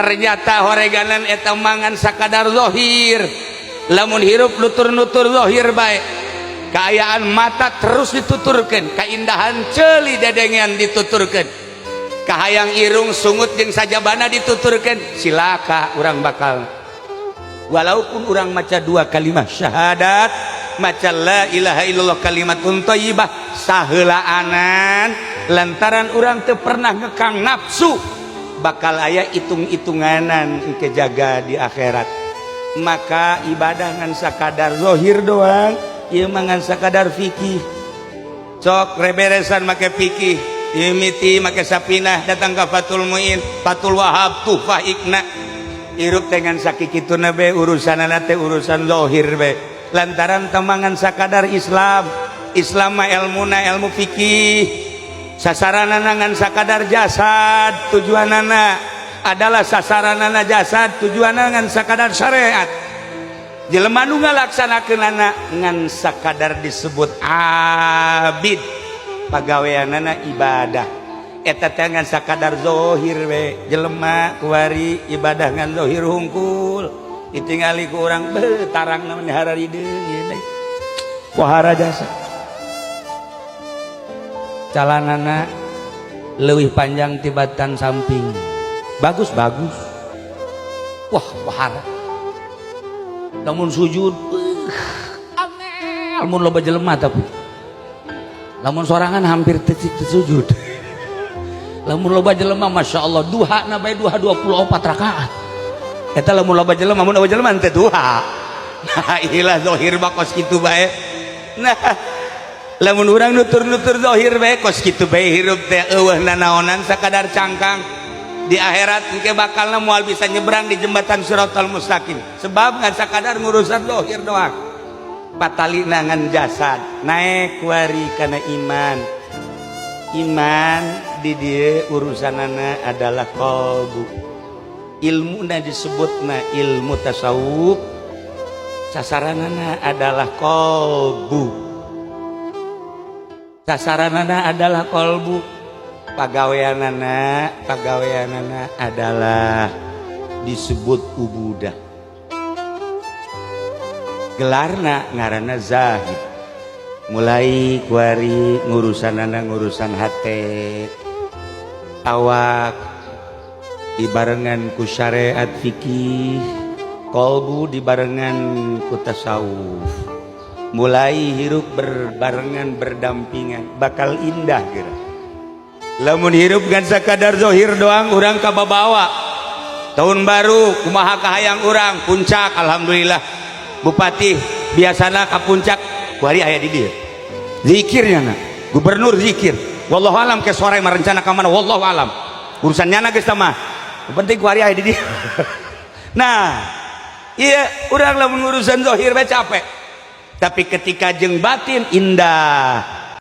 Ternyata horeganan eta mangan sakadar zahir. Lamun hirup nutur-nutur zahir bae, kaayaan mata terus dituturkeun, kaindahan ceuli dedengean dituturkeun, kahayang irung sungut jeung sajabana dituturkeun, silaka urang bakal. Walaupun urang maca dua kalimat syahadat, maca la ilaha illallah kalimatun thayyibah saheulaanan, lantaran urang teu pernah ngekang nafsu, bakal aya hitung-hitunganan engke jaga di akhirat. Maka ibadah ngan sakadar zahir doang ieu mah, ngan sakadar fikih. Sok reberesan make fikih, mimiti make Sapinah, datang ka Fathul Muin, Fathul Wahab, Tuhfah, Iqna. Hirup dengan sakikituna be, urusanana teh urusan zahir be, lantaran temangan sakadar Islam. Islam mah ilmuna ilmu fikih, sasaranana ngan sakadar jasad, tujuanana adalah sasaranana jasad, tujuanana ngan sakadar syariat. Jelema nu ngalaksanakeunana ngan sakadar disebut abid, pagaweanana ibadah eta teh ngan sakadar zahir we. Jelema kuari ibadah ngan zahir hungkul, ditingali ku urang, beuh, tarang namanya hararideung ieu teh, pohara jasa, calanana leuwih panjang tibatan samping, bagus bagus, wah, pohara. Lamun sujud, angel mun loba jelema, tapi lamun sorangan hampir teu sujud. Lamun loba jelema, Masya Allah, duha na bae, duha 24 rakaat eta lamun loba jelema. Mun loba jelema teh duha. Nah, ilah zahir mah kos kitu bae. Nah, lamun urang nutur-nutur zahir bae, kos kitu bae hirup teh, eueuh nanaonan, sakadar cangkang. Di akhirat engke bakalna moal bisa nyebrang di jembatan Siratal Mustaqim, sebab ngan sakadar ngurusan zahir doang, patalina ngan jasad. Naek kuari kana iman. Iman di dieu urusanana adalah qalbu, ilmuna disebutna ilmu tasawuf, sasaranana adalah qalbu, sasaranana adalah qalbu, pagaweanana, pagaweanana adalah disebut ubudah, gelarna ngaranna zahid. Mulai kuari ngurusanana ngurusan hate, awak dibarengan ku syariat fikih, kolbu dibarengan ku tasawuf, mulai hirup berbarengan, berdampingan, bakal indah kira. Lamun hirup gan sakadar zohir doang, urang kababawa. Tahun baru kumaha kahayang urang? Puncak, alhamdulillah. Bupati biasana ka puncak, kuari aya di dieu zikirnya. Na gubernur zikir, wallahu alam ke sore mah rencana ka mana, wallahu alam, urusan nyana geus mah, penting kuari aya di dieu. Nah, iya, urang lamun urusan zohir bae capek, tapi ketika jeung batin indah.